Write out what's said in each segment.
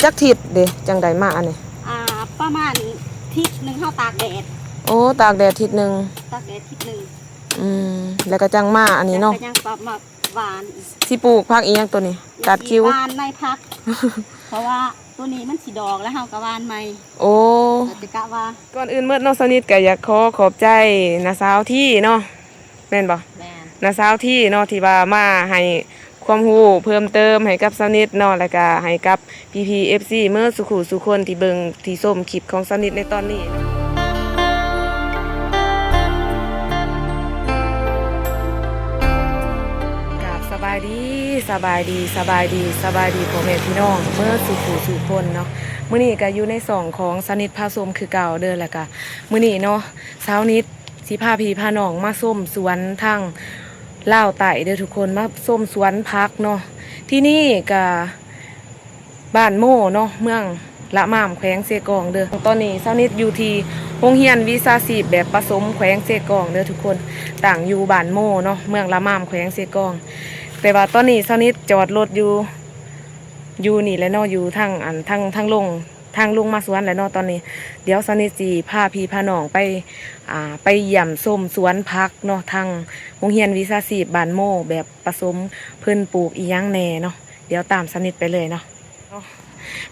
ຈັກທິດເດ ຈັ່ງໄດ້ມາອັນນີ້? ອ່າ ປະມານທິດໜຶ່ງເຮົາຕາກແດດ. ໂອ້ ຕາກແດດທິດໜຶ່ງ. ຕາກແດດທິດໜຶ່ງ. ອືມ ແລ້ວກໍຈັ່ງມາອັນນີ້ເນາະ. ແລ້ວກໍຍັງປະມາ ຫວ່ານ. ຊິປູກຜັກອີ່ຫຍັງໂຕນີ້? ຕັດຄິວ ຫວ່ານໃນຜັກ ເພາະວ່າໂຕນີ້ມັນຊິດອກແລ້ວເຮົາກໍຫວ່ານໃໝ່. ໂອ້ ກໍຈະກະວ່າ ກ່ອນອື່ນໝົດເນາະ ສາວນິດກໍຢາກຂໍຂອບໃຈນ້າສາວທີເນາະ ແມ່ນບໍ່? ແມ່ນ. ນ້າສາວທີເນາະ ທີ່ວ່າມາໃຫ້ຄວາມຮູ້ເພີ່ມເຕີມໃຫ້ກັບສາວນິດເນາະ ແລ້ວກໍໃຫ້ກັບ ພີ່ໆ ເອັຟຊີ ເໝິດສູ່ຄູ່ສູ່ຄົນທີ່ເບິ່ງທີ່ຊົມຄລິບຂອງສາວນິດໃນຕອນນີ້. ກາບສະບາຍດີ ສະບາຍດີ ສະບາຍດີ ສະບາຍດີພໍ່ແມ່ພີ່ນ້ອງເໝິດສູ່ຄູ່ສູ່ຄົນເນາະ. ມື້ນີ້ກໍຢູ່ໃນຊ່ອງຂອງສາວນິດພາຊົມຄືເກົ່າເດີ ແລ້ວກໍມື້ນີ້ເນາະ ສາວນິດ ຊິພາພີ່ພານ້ອງມາຊົມສວນທາງລາວໃຕ້ເດີທຸກຄົນ ມາຊົມສວນຜັກເນາະ. ທີ່ນີ້ກະບ້ານໂມເນາະ ເມືອງລະມາມ ແຂວງເຊກອງເດີ. ຕອນນີ້ສາວນິດຢູ່ທີ່ໂຮງຮຽນວິຊາຊີບແບບປະສົມແຂວງເຊກອງເດີທຸກຄົນ ຕັ້ງຢູ່ບ້ານໂມເນາະ ເມືອງລະມາມ ແຂວງເຊກອງ. ແຕ່ວ່າຕອນນີ້ສາວນິດຈອດລົດຢູ່ ຢູ່ນີ້ແຫຼະເນາະ ຢູ່ທາງ ອັນ ທາງ ທາງລົງ ທາງລົງມາສວນແຫຼະເນາະ. ຕອນນີ້ດຽວສາວນິດຊິພາພີ່ພານ້ອງໄປ ອ່າ ໄປຢ້ຽມຊົມສວນຜັກເນາະ ທາງໂຮງຮຽນວິຊາຊີບບ້ານໂມແບບປະສົມ ເພິ່ນປູກອີ່ຫຍັງແດ່ເນາະ. ດຽວຕາມສາວນິດໄປເລີຍເນາະ.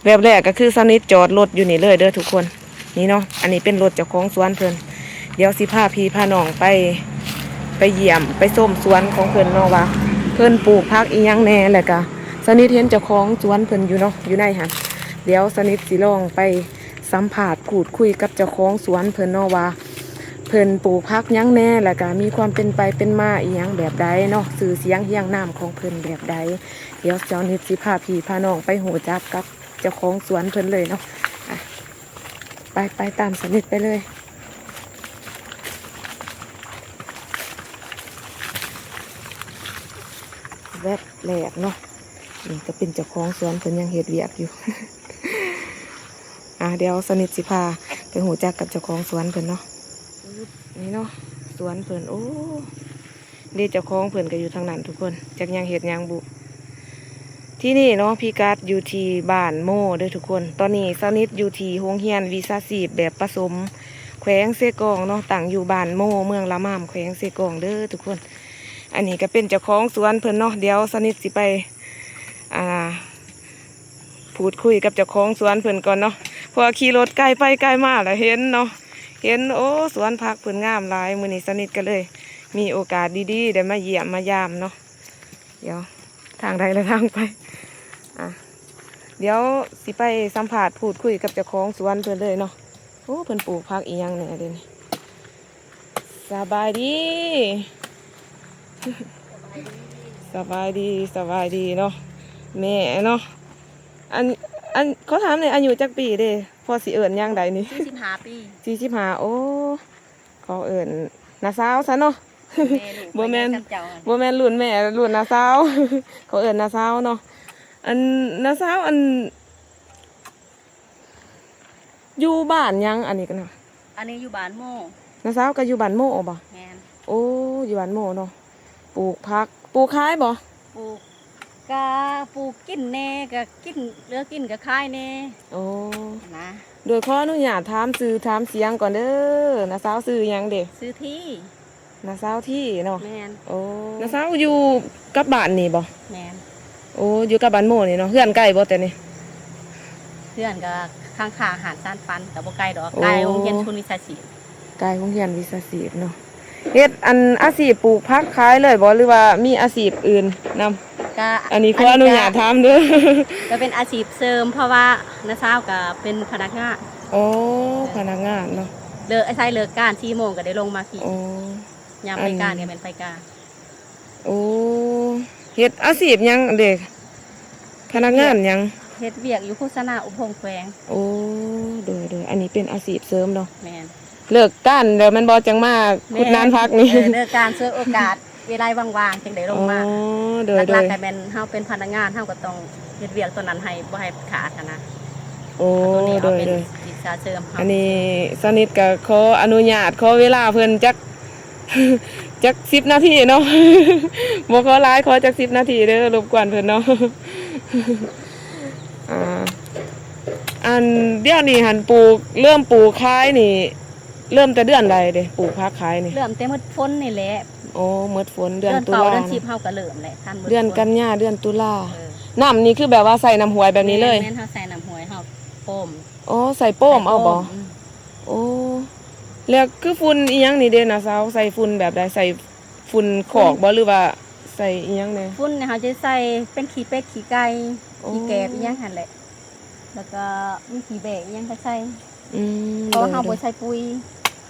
ແວບແລກກໍຄືສາວນິດຈອດລົດຢູ່ນີ້ເລີຍເດີທຸກຄົນ ນີ້ເນາະ. ອັນນີ້ເປັນລົດເຈົ້າຂອງສວນເພິ່ນ. ດຽວຊິພາພີ່ພານ້ອງໄປ ໄປຢ້ຽມໄປຊົມສວນຂອງເພິ່ນເນາະ ວ່າເພິ່ນປູກຜັກອີ່ຫຍັງແດ່ ແລ້ວກະສາວນິດເຫັນເຈົ້າຂອງສວນເພິ່ນຢູ່ເນາະ ຢູ່ໃນຫັ້ນ. ດຽວສາວນິດຊິລອງໄປສຳພາດ ພູດຄຸຍກັບເຈົ້າຂອງສວນເພິ່ນເນາະ ວ່າເພິ່ນປູກຜັກຫຍັງແດ່ ແລ້ວກະມີຄວາມເປັນໄປເປັນມາອີ່ຫຍັງແບບໃດເນາະ ຊື່ສຽງຮຽງນາມຂອງເພິ່ນແບບໃດ. ດຽວສາວນິດຊິພາພີ່ພານ້ອງໄປຮູ້ຈັກກັບເຈົ້າຂອງສວນເພິ່ນເລີຍເນາະ. ອ່ະ ໄປ ໄປຕາມສາວນິດໄປເລີຍ. ແວບແລກເນາະ ນີ້ກໍເປັນເຈົ້າຂອງສວນເພິ່ນຍັງເຮັດວຽກຢູ່. ອ່າ ດຽວສາວນິດຊິພາໄປຮູ້ຈັກກັບເຈົ້າຂອງສວນເພິ່ນເນາະ. ນີ້ເນາະ ສວນເພິ່ນ ໂອ້ ເດ້ ເຈົ້າຂອງເພິ່ນກໍຢູ່ທາງນັ້ນທຸກຄົນ ຈັກຍັງເຮັດຫຍັງບຸ. ທີ່ນີ້ເນາະ ພິກັດຢູ່ທີ່ບ້ານໂມເດີທຸກຄົນ. ຕອນນີ້ສາວນິດຢູ່ທີ່ໂຮງຮຽນວິຊາຊີບແບບປະສົມ ແຂວງເຊກອງເນາະ ຕັ້ງຢູ່ບ້ານໂມ ເມືອງລະມາມ ແຂວງເຊກອງເດີທຸກຄົນ. ອັນນີ້ກໍເປັນເຈົ້າຂອງສວນເພິ່ນເນາະ. ດຽວສາວນິດຊິໄປ ອ່າ ພູດຄຸຍກັບເຈົ້າຂອງສວນເພິ່ນກ່ອນເນາະ ເພາະວ່າຂີ່ລົດໄກໄປໄກມາແລ້ວເຫັນເນາະ ເຫັນ ໂອ້ ສວນຜັກເພິ່ນງາມຫຼາຍ. ມື້ນີ້ສາວນິດກໍເລີຍມີໂອກາດດີໆ ໄດ້ມາຢ້ຽມມາຢາມເນາະ. ດຽວ ທາງໃດລະທາງໄປ? ອ່ະ ດຽວຊິໄປສຳພາດພູດຄຸຍກັບເຈົ້າຂອງສວນເພິ່ນເລີຍເນາະ. ໂອ້ ເພິ່ນປູກຜັກອີ່ຫຍັງແດ່ເດນີ້? ສະບາຍດີ ສະບາຍດີ ສະບາຍດີເນາະ ແມ່ເນາະ. ອັນ ອັນ ຂໍຖາມແດ່ ອາຍຸຈັກປີເດ? ພໍຊິເອີ້ນຫຍັງໄດ້ນີ້? ສີ່ສິບຫ້າປີ. ສີ່ສິບຫ້າ ໂອ້ ຂໍເອີ້ນນ້າສາວຊະເນາະ. ແມ່ລູກ ບໍ່ແມ່ນ ໄປນຳເຈົ້າ ບໍ່ແມ່ນລຸ້ນແມ່ ລຸ້ນນ້າສາວ ຂໍເອີ້ນນ້າສາວເນາະ. ອັນ ນ້າສາວ ອັນ ຢູ່ບ້ານຫຍັງອັນນີ້ກັນນະ? ອັນນີ້ຢູ່ບ້ານໂມ. ນ້າສາວກໍຢູ່ບ້ານໂມບໍ? ແມ່ນ. ໂອ້ ຢູ່ບ້ານໂມເນາະ. ປູກຜັກ ປູກຂາຍບໍ? ປູກ ກະປູກກິນແດ່ ກະກິນ ເຫຼືອກິນກະຂາຍແດ່. ໂອ້ ນະ. ໂດຍ ຂໍອະນຸຍາດຖາມຊື່ຖາມສຽງກ່ອນເດີ. ນ້າສາວຊື່ຫຍັງເດ? ຊື່ທີ. ນ້າສາວທີເນາະ. ແມ່ນ. ໂອ້ ນ້າສາວຢູ່ກັບບ້ານນີ້ບໍ? ແມ່ນ. ໂອ້ ຢູ່ກັບບ້ານໂມນີ້ເນາະ. ເຮືອນໄກບໍ່ແຕ່ນີ້? ເຮືອນກໍຂ້າງໆຮ້ານສານປັນ ກໍບໍ່ໄກດອກ. ໂອ້ ໃກ້ໂຮງຮຽນທຸນວິຊາຊີບ. ໃກ້ໂຮງຮຽນວິຊາຊີບເນາະ. ເຮັດອັນອາຊີບປູກຜັກຂາຍເລີຍບໍ່ ຫຼືວ່າມີອາຊີບອື່ນນຳ? ກະ ອັນນີ້ຂໍອະນຸຍາດຖາມເດີ. ກະເປັນອາຊີບເສີມ ເພາະວ່ານ້າສາວກະເປັນພະນັກງານ. ໂອ້ ພະນັກງານເນາະ. ເລີກ ອາໄສເລີກການສີ່ໂມງກະໄດ້ລົງມາພີ້. ໂອ້ ຍາມໄປການກະແມ່ນໄປການ. ໂອ້ ເຮັດອາຊີບຫຍັງເດ? ພະນັກງານຫຍັງ? ເຮັດວຽກຢູ່ໂຄສະນາອົບຮົມແຂວງ. ໂອ້ ໂດຍໆ ອັນນີ້ເປັນອາຊີບເສີມເນາະ. ແມ່ນ. ເລີກການແລ້ວແມ່ນບໍ່ ຈັ່ງມາຂຸດນານຜັກນີ້? ແມ່ນ. ເອີ ເລີກການ ສວຍໂອກາດ ເວລາວ່າງໆ ຈັ່ງໄດ້ລົງມາ. ອໍ ໂດຍໆ. ຫຼັກໆ ກໍແມ່ນເຮົາເປັນພະນັກງານ ເຮົາກໍຕ້ອງເຮັດວຽກຕົວນັ້ນໃຫ້ ບໍ່ໃຫ້ຂາດຫັ້ນນະ. ໂອ້ ໂດຍໆ. ອັນນີ້ສາວນິດກໍຂໍອະນຸຍາດ ຂໍເວລາເພິ່ນຈັກ ຈັກສິບນາທີເນາະ ບໍ່ຂໍຫຼາຍ ຂໍຈັກສິບນາທີເດີ ລົບກວນເພິ່ນເນາະ. ອ່າ ອັນດຽວນີ້ຫັ້ນປູກ ເລີ່ມປູກຂາຍນີ້ ເລີ່ມແຕ່ເດືອນໃດເດ ປູກຜັກຂາຍນີ້? ເລີ່ມແຕ່ໝົດຝົນນີ້ແຫຼະ. ໂອ້ ໝົດຝົນເດືອນຕຸລາ ເດືອນເກົ້າເດືອນສິບເຮົາກໍເລີ່ມແຫຼະ ຄັນໝົດຝົນ ເດືອນກັນຍາ ເດືອນຕຸລາ. ເອີ ນ້ຳນີ້ຄືແບບວ່າໃສ່ນ້ຳຫ້ວຍແບບນີ້ເລີຍ? ແມ່ນໆ ເຮົາໃສ່ນ້ຳຫ້ວຍ ເຮົາປ້ອມ. ໂອ້ ໃສ່ປ້ອມເອົາບໍ່? ອືມ ໂອ້ ແລ້ວຄືຝຸ່ນອີ່ຫຍັງນີ້ເດນ້າສາວ ໃສ່ຝຸ່ນແບບໃດ? ຝຸ່ນຂອກບໍ່ ຫຼືວ່າໃສ່ອີ່ຫຍັງແດ່? ຝຸ່ນນີ້ເຮົາຈະໃສ່ເປັນຂີ້ເປັດຂີ້ໄກ່ ໂອ້ ຂີ້ແກບອີ່ຫຍັງຫັ້ນແຫຼະ ແລ້ວກໍມີຂີ້ແບ້ອີ່ຫຍັງກໍໃສ່. ອືມ ເພາະວ່າເຮົາບໍ່ໃສ່ປຸຍ.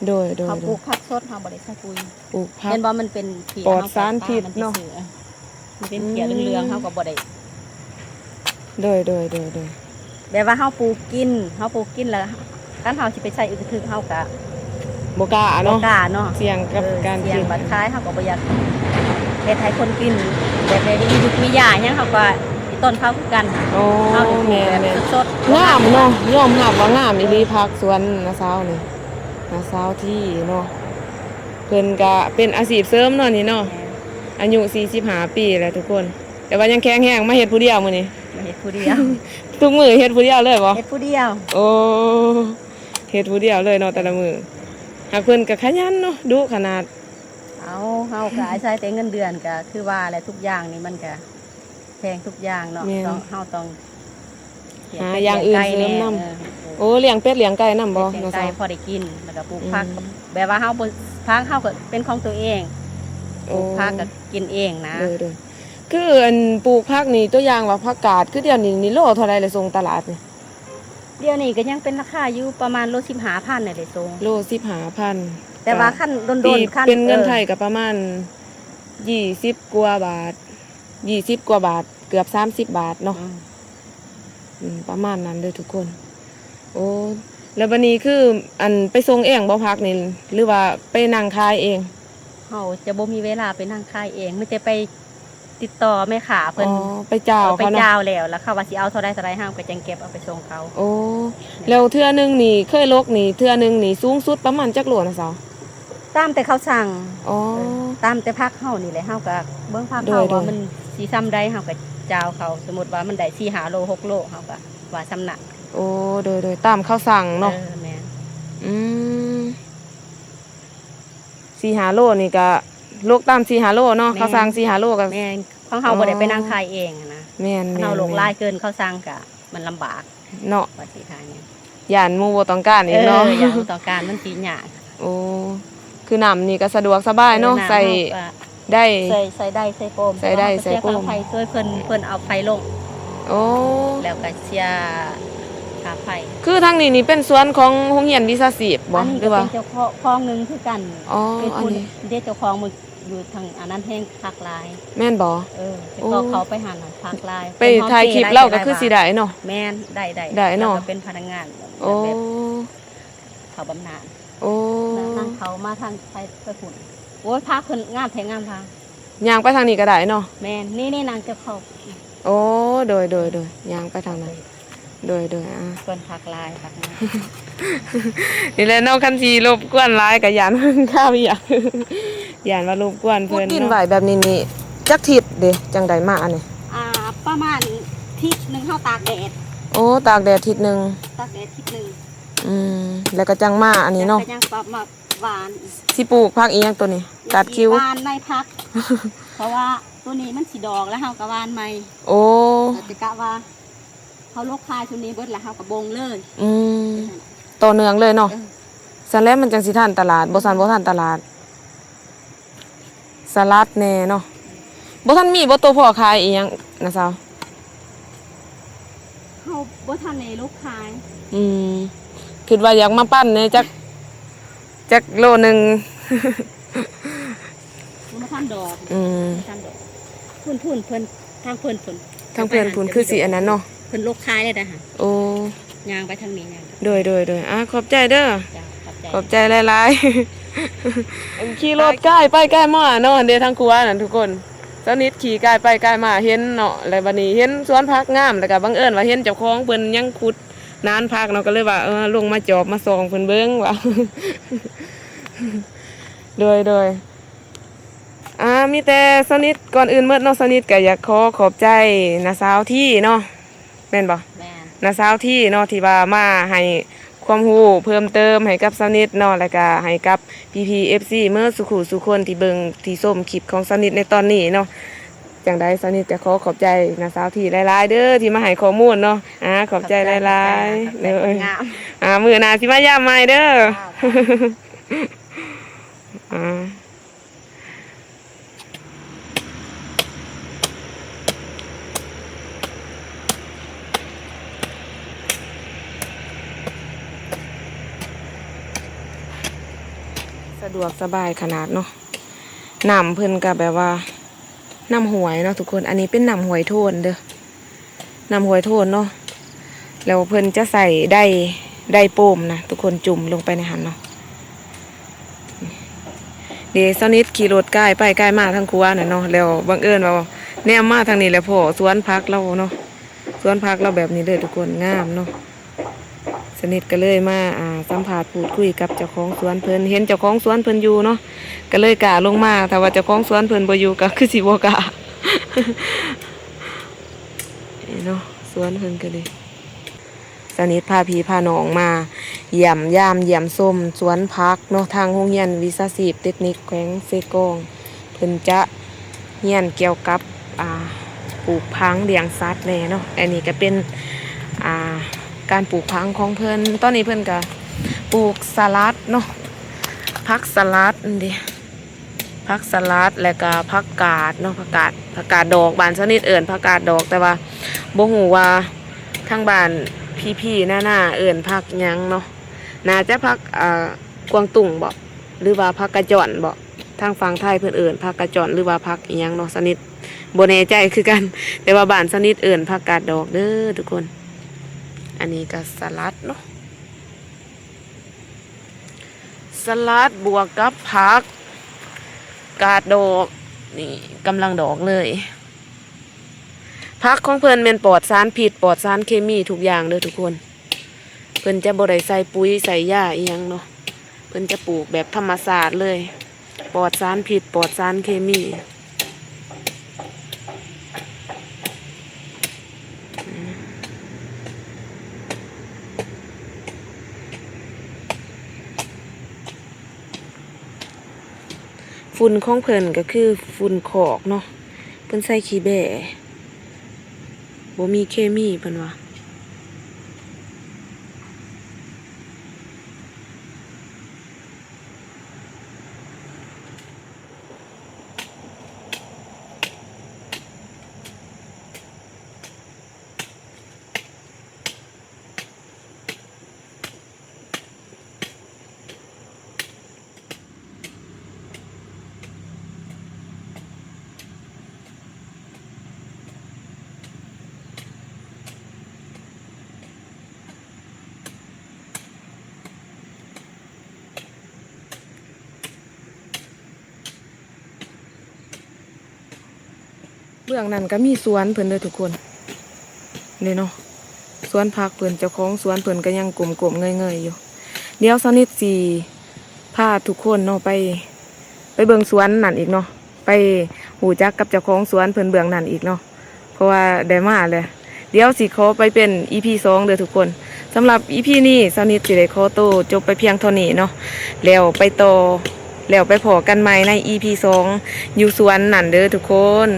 ໂດຍໆ ເຮົາປູກຜັກສົດ ເຮົາບໍ່ໄດ້ໃສ່ປຸຍ. ປູກຜັກ ເຫັນບໍ່ ມັນເປັນທີ່ ປອດສານພິດເນາະ ມັນເປັນເກຍເຫຼືອງໆ ເຮົາກໍບໍ່ໄດ້ ໂດຍໆໆໆ ແບບວ່າເຮົາປູກກິນ ເຮົາປູກກິນແລ້ວ ຄັນເຮົາຊິໄປໃສ່ອຶກກະທຶກ ເຮົາກະບໍ່ກ້າເນາະ ບໍ່ກ້າເນາະ ສ່ຽງກັບ ເອີ ການ ສ່ຽງ ກິນ ບັດຂາຍ ເຮົາກໍບໍ່ຢາກເຮັດໃຫ້ຄົນກິນ ແບບໃດມີຫຍ້າຫຍັງ ເຮົາກໍຊິຕົ້ນເຂົາຄືກັນ. ໂອ້ ເຮົານີ້ປູກແບບ ແມ່ນໆ ສົດໆ ງາມເນາະ ຍອມຮັບວ່າງາມອີ່ຫຼີ ຜັກສວນນ້າສາວນີ້ ນ້າສາວທີ່ເນາະ ເພິ່ນກະເປັນອາຊີບເສີມເນາະນີ້ເນາະ. ແມ່ນ ອາຍຸສີ່ສິບຫ້າປີແລ້ວທຸກຄົນ ແຕ່ວ່າຍັງແຂງແຮງ ມາເຮັດຜູ້ດຽວມື້ນີ້ ມາເຮັດຜູ້ດຽວ. ທຸກມື້ເຮັດຜູ້ດຽວເລີຍບໍ່? ເຮັດຜູ້ດຽວ. ໂອ້ ເຮັດຜູ້ດຽວເລີຍເນາະແຕ່ລະມື້. ຫາກເພິ່ນກໍຂະຫຍັນເນາະ ດຸຂະໜາດ. ເອົາ ເຮົາກໍອາໄສແຕ່ເງິນເດືອນ ກໍຄືວ່າແຫຼະ ທຸກຢ່າງນີ້ມັນກໍແພງທຸກຢ່າງເນາະ. ແມ່ນ ຕ້ອງ ເຮົາຕ້ອງ ຫາຢ່າງອື່ນເສີມນຳ. ເອີ ໂອ້ ລ້ຽງເປັດລ້ຽງໄກ່ນຳບໍ່? ເປັດລ້ຽງໄກ່ ນ້ອງສາວ? ພໍໄດ້ກິນ ແລ້ວກໍປູກຜັກ ອືມ ແບບວ່າເຮົາບໍ່ ຜັກເຮົາກໍເປັນຂອງຕົວເອງ. ໂອ້ ປູກຜັກກໍກິນເອງນະ. ໂດຍໆ ຄືອັນປູກຜັກນີ້ ຕົວຢ່າງວ່າຜັກກາດ ຄືດຽວນີ້ນີ້ໂລເທົ່າໃດລະ ສົ່ງຕະຫຼາດນີ້? ດຽວນີ້ກໍຍັງເປັນລາຄາຢູ່ປະມານໂລສິບຫ້າພັນນີ້ແຫຼະ ສົ່ງ ໂລສິບຫ້າພັນ. ແຕ່ວ່າຄັນດົນໆ ຄັນເປັນເງິນໄທກໍປະມານ ເອີ ຍີ່ສິບກວ່າບາດ ຍີ່ສິບກວ່າບາດ ເກືອບສາມສິບບາດເນາະ. ອືມ ອືມ ປະມານນັ້ນເດີທຸກຄົນ. ໂອ້ ແລ້ວບັດນີ້ຄື ອັນ ໄປສົ່ງເອງບໍ່ຜັກນີ້ ຫຼືວ່າໄປນັ່ງຂາຍເອງ? ເຮົາຈະບໍ່ມີເວລາໄປນັ່ງຂາຍເອງ ມີແຕ່ໄປຕິດຕໍ່ແມ່ຄ້າເພິ່ນ. ອໍ ໄປຈ້າວເຂົາເນາະ ໄປຈ້າວແລ້ວ ແລ້ວເຂົາວ່າຊິເອົາເທົ່າໃດເທົ່າໃດ ເຮົາກໍຈັ່ງເກັບເອົາໄປສົ່ງເຂົາ. ໂອ້ ແລ້ວເທື່ອໜຶ່ງນີ້ ເຄີຍຫຼົກນີ້ ເທື່ອໜຶ່ງນີ້ສູງສຸດປະມານຈັກໂລນະສາວ? ຕາມແຕ່ເຂົາສັ່ງ. ອໍ ເອີ ຕາມແຕ່ຜັກເຮົານີ້ແຫຼະ ເຮົາກໍເບິ່ງຜັກເຮົາວ່າມັນຊິຊ່ຳໃດ ເຮົາກໍຈ່າວເຂົາ. ສົມມຸດວ່າມັນໄດ້ສີ່ຫ້າໂລ ຫົກໂລ ເຮົາກໍວ່າຊ່ຳນັ້ນ. ໂອ້ ໂດຍໆ ຕາມເຂົາສັ່ງເນາະ. ເອີ ແມ່ນ. ອືມ ສີ່ຫ້າໂລນີ້ກໍຫຼົກຕາມສີ່ຫ້າໂລເນາະ. ແມ່ນ ເຂົາສັ່ງສີ່ຫ້າໂລກໍ ແມ່ນ ຂອງເຮົາບໍ່ໄດ້ໄປນັ່ງຂາຍເອງນະ. ແມ່ນໆໆ ຄັນເຮົາຫຼົກຫຼາຍເກີນເຂົາສັ່ງກໍ ມັນລຳບາກເນາະ ວ່າຊິຂາຍຫຍັງ ຢ້ານໝູ່ບໍ່ຕ້ອງການອີກເນາະ. ເອີ ຢ້ານບໍ່ຕ້ອງການ ມັນຊິຍາກ. ໂອ້ ຄືນ້ຳນີ້ກໍສະດວກສະບາຍເນາະ. ເອີ ນ້ຳ ໃສ່ ເຮົາກໍໄດ້ ໃສ່ ໃສ່ໄດ້ ໃສ່ປ້ອມ ໃສ່ໄດ້ ໃສ່ປ້ອມ ເຮົາກໍເສຍຄ່າໄຟຊ່ວຍເພິ່ນ ເພິ່ນເອົາໄຟລົງ. ໂອ້ ແລ້ວກໍເສຍຄ່າໄຟ. ຄືທາງນີ້ນີ້ເປັນສວນຂອງໂຮງຮຽນວິຊາຊີບບໍ່ ຫຼືວ່າ? ອັນນີ້ກໍເປັນເຈົ້າຂອງ ຂອງໜຶ່ງຄືກັນ. ອໍ ເປັນຜູ້ ອັນນີ້ ເດ້ ເຈົ້າຂອງ ຢູ່ທາງອັນນັ້ນແຮງຄັກຫຼາຍ. ແມ່ນບໍ່? ເອີ ແຕ່ກໍເຂົ້າໄປຫັ້ນນະຄັກຫຼາຍ. ໄປຖ່າຍຄລິບລາວກໍຄືຊິໄດ້ເນາະ. ແມ່ນ ໄດ້ ໄດ້ ໄດ້ເນາະ ລາວກໍເປັນພະນັກງານ. ໂອ້ ແບບເຂົ້າບຳນານ. ໂອ້ ນາງເຂົ້າມາທາງໄປ ໄປພຸ້ນ. ໂອ້ຍ ພາເພິ່ນງາມແທ້ ງາມພາ. ຍ່າງໄປທາງນີ້ກໍໄດ້ເນາະ. ແມ່ນ ນີ້ ນີ້ນາງຈະເຂົ້າ. ໂອ້ ໂດຍໆໆ ຍ່າງໄປທາງນັ້ນ. ໂດຍໆ ອ່າ ເພິ່ນພັກຫຼາຍ ພັກມາ. ນີ້ແຫຼະເນາະ ຄັນຊິລົບກວນຫຼາຍກໍຢ້ານເພິ່ນຄາວຢາກ ຢ້ານວ່າລົບກວນເພິ່ນເນາະ. ປູກກິນໄວ້ແບບນີ້ນີ້ ຈັກທິດເດ ຈັ່ງໄດ້ມາອັນນີ້? ອ່າ ປະມານທິດໜຶ່ງ ເຮົາຕາກແດດ. ໂອ້ ຕາກແດດທິດໜຶ່ງ. ຕາກແດດທິດໜຶ່ງ. ອືມ ແລ້ວກໍຈັ່ງມາອັນນີ້ເນາະ. ແລ້ວກໍຍັງປະມາ ຫວານ. ຊິປູກຜັກອີ່ຫຍັງໂຕນີ້? ຕັດຄິວ ຫວ່ານໃນຜັກ ເພາະວ່າໂຕນີ້ມັນຊິດອກ ແລ້ວເຮົາກໍຫວ່ານໃໝ່. ໂອ້ ເຮົາຈະກະວ່າເຮົາລົກຂາຍຊຸມນີ້ເບິດ ແລ້ວເຮົາກໍບົ່ງເລີຍ. ອືມ ຕໍ່ເນື່ອງເລີຍເນາະ. ເອີ ຊັ້ນແຫຼະມັນຈັ່ງຊິທັນຕະຫຼາດ ບໍ່ຊັ້ນບໍ່ທັນຕະຫຼາດ. ສະຫຼັດແດ່ເນາະ. ບໍ່ທັນມີບໍ່ໂຕພໍ່ຂາຍອີ່ຫຍັງນະສາວ? ເຮົາບໍ່ທັນໄດ້ລົກຂາຍ. ອືມ ຄິດວ່າຢາກມາປັ່ນແດ່ ຈັກ ຈັກໂລໜຶ່ງ. ຍັງບໍ່ທັນດອກ. ອືມ ບໍ່ທັນດອກ. ພຸ້ນໆ ເພິ່ນ ທາງເພິ່ນ ເພິ່ນ ທາງເພື່ອນພຸ້ນຄືຊິອັນນັ້ນເນາະ. ເພິ່ນລົກຂາຍແລ້ວນະ. ໂອ້ ຍ່າງໄປທາງນີ້. ໂດຍໆໆ ອ່າ ຂອບໃຈເດີ. ເຈົ້າ ຂອບໃຈ ຂອບໃຈຫຼາຍໆ. ຂີ່ລົດກາຍໄປກາຍມາເນາະ ເດ ທາງຄົວນັ້ນທຸກຄົນ. ສາວນິດຂີ່ກາຍໄປກາຍມາເຫັນເນາະ ແລ້ວບັດນີ້ເຫັນສວນຜັກງາມ ແລ້ວກໍບັງເອີນວ່າເຫັນເຈົ້າຂອງເພິ່ນຍັງຂຸດໜານຜັກເນາະ ກໍເລີຍວ່າ ເອີ ລົງມາຈອບມາສ່ອງເພິ່ນເບິ່ງວ່າ. ໂດຍໆ ອ່າ ມີແຕ່ສາວນິດ ກ່ອນອື່ນໝົດເນາະ ສາວນິດກໍຢາກຂໍຂອບໃຈນ້າສາວທີ່ເນາະ. ແມ່ນບໍ່? ແມ່ນ. ນ້າສາວທີເນາະ ທີ່ວ່າມາໃຫ້ຄວາມຮູ້ເພີ່ມເຕີມໃຫ້ກັບສາວນິດເນາະ ແລ້ວກະໃຫ້ກັບພີ່ໆ ເອັຟຊີ ເໝິດສູ່ຄູ່ສູ່ຄົນທີ່ເບິ່ງທີ່ຊົມຄລິບຂອງສາວນິດໃນຕອນນີ້ເນາະ. ຈັ່ງໃດສາວນິດກະຂໍຂອບໃຈນ້າສາວທີຫຼາຍໆເດີ ທີ່ມາໃຫ້ຂໍ້ມູນເນາະ. ອາ ຂອບໃຈຫຼາຍໆ ຂອບໃຈ ເດີ ຂອບໃຈ ງາມ ອາ ມື້ໜ້າຊິມາຢາມໃໝ່ເດີ. ອາ ສະດວກສະບາຍຂະໜາດເນາະ. ນ້ຳເພິ່ນກະແບບວ່າ ນ້ຳຫ້ວຍເນາະທຸກຄົນ. ອັນນີ້ເປັນນ້ຳຫ້ວຍໂທນເດີ ນ້ຳຫ້ວຍໂທນເນາະ. ແລ້ວເພິ່ນຈະໃຊ້ໄດ ໄດໂປມນະທຸກຄົນ ຈຸ່ມລົງໄປໃນຫັ້ນເນາະ. ເດ ສາວນິດຂີ່ລົດກາຍໄປກາຍມາທາງຂົວນັ້ນເນາະ ແລ້ວບັງເອີນວ່າແນມມາທາງນີ້ແລ້ວພໍ້ສວນຜັກລາວເນາະ. ສວນຜັກລາວແບບນີ້ເລີຍທຸກຄົນ ງາມເນາະ. ສາວນິດກະເລີຍມາ ອ່າ ສຳພາດພູດຄຸຍກັບເຈົ້າຂອງສວນເພິ່ນ ເຫັນເຈົ້າຂອງສວນເພິ່ນຢູ່ເນາະ ກະເລີຍກ້າລົງມາ. ຖ້າວ່າເຈົ້າຂອງສວນເພິ່ນບໍ່ຢູ່ກະຄືຊິບໍ່ກ້າ ນີ້ເນາະ ສວນເພິ່ນກະດີ. ສາວນິດພາພີ່ພານ້ອງມາຢ້ຽມຢາມຢ້ຽມຊົມສວນຜັກເນາະ ທາງໂຮງຮຽນວິຊາຊີບເຕັກນິກແຂວງເຊກອງ ເພິ່ນຈະຮຽນກ່ຽວກັບ ອ່າ ປູກຜັງລ້ຽງສັດແດ່ເນາະ. ອັນນີ້ກະເປັນ ອ່າ ການປູກຜັງຂອງເພິ່ນ. ຕອນນີ້ເພິ່ນກະປູກສະຫຼັດເນາະ ຜັກສະຫຼັດຫັ້ນເດ ຜັກສະຫຼັດ ແລ້ວກະຜັກກາດເນາະ ຜັກກາດ ຜັກກາດດອກ ບ້ານສາວນິດເອີ້ນຜັກກາດດອກ ແຕ່ວ່າບໍ່ຮູ້ວ່າທາງບ້ານພີ່ໆ ນາໆ ເອີ້ນຜັກຫຍັງເນາະ. ໜ້າຈະຜັກ ເອີ ກວາງຕຸ້ງບໍ ຫຼືວ່າຜັກກະຈອນບໍ ທາງຝັ່ງໄທເພິ່ນເອີ້ນຜັກກະຈອນ ຫຼືວ່າຜັກອີ່ຫຍັງເນາະ ສາວນິດບໍ່ແນ່ໃຈຄືກັນ ແຕ່ວ່າບ້ານສາວນິດເອີ້ນຜັກກາດດອກເດີທຸກຄົນ. ອັນນີ້ກະສະຫຼັດເນາະ ສະຫຼັດບວກກັບຜັກກາດດອກ ນີ້ກຳລັງດອກເລີຍ. ຜັກຂອງເພິ່ນແມ່ນປອດສານພິດ ປອດສານເຄມີທຸກຢ່າງເດີທຸກຄົນ. ເພິ່ນຈະບໍ່ໄດ້ໃສ່ປຸ໋ຍໃສ່ຢາອີ່ຫຍັງເນາະ ເພິ່ນຈະປູກແບບທຳມະຊາດເລີຍ ປອດສານພິດ ປອດສານເຄມີ. ຝຸ່ນຂອງເພິ່ນກະຄືຝຸ່ນຄອກເນາະ ເພິ່ນໃສ່ຂີ້ແບ້ ບໍ່ມີເຄມີເພິ່ນວ່າ. ເບື້ອງນັ້ນກະມີສວນເພິ່ນເດີທຸກຄົນ ນີ້ເນາະ ສວນຜັກເພິ່ນ ເຈົ້າຂອງສວນເພິ່ນກະຍັງກົ້ມໆເງີຍໆຢູ່. ດຽວສາວນິດຊິພາທຸກຄົນເນາະ ໄປ ໄປເບິ່ງສວນນັ້ນອີກເນາະ ໄປຮູ້ຈັກກັບເຈົ້າຂອງສວນເພິ່ນເບື້ອງນັ້ນອີກເນາະ ເພາະວ່າໄດ້ມາແລ້ວ. ດຽວຊິຂໍໄປເປັນອີພີສອງເດີທຸກຄົນ. ສຳລັບອີພີນີ້ ສາວນິດຊິໄດ້ຂໍໂຕຈົບໄປພຽງເທົ່ານີ້ເນາະ ແລ້ວໄປຕໍ່ ແລ້ວໄປພໍ້ກັນໃໝ່ໃນອີພີສອງ ຢູ່ສວນນັ້ນເດີທຸກຄົນ.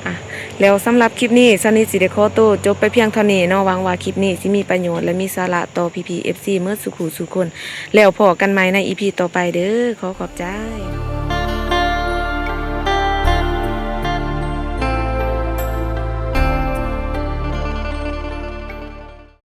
ອາ ແລ້ວສຳລັບຄລິບນີ້ ສາວນິດຊິໄດ້ຂໍໂຕຈົບໄປພຽງເທົ່ານີ້ເນາະ. ຫວັງວ່າຄລິບນີ້ຊິມີປະໂຫຍດ ແລະ ມີສາລະຕໍ່ພີ່ໆ ເອັຟຊີ ເໝິດສູ່ຄູ່ສູ່ຄົນ. ແລ້ວພໍ້ກັນໃໝ່ໃນອີພີຕໍ່ໄປເດີ. ຂໍຂອບໃຈ.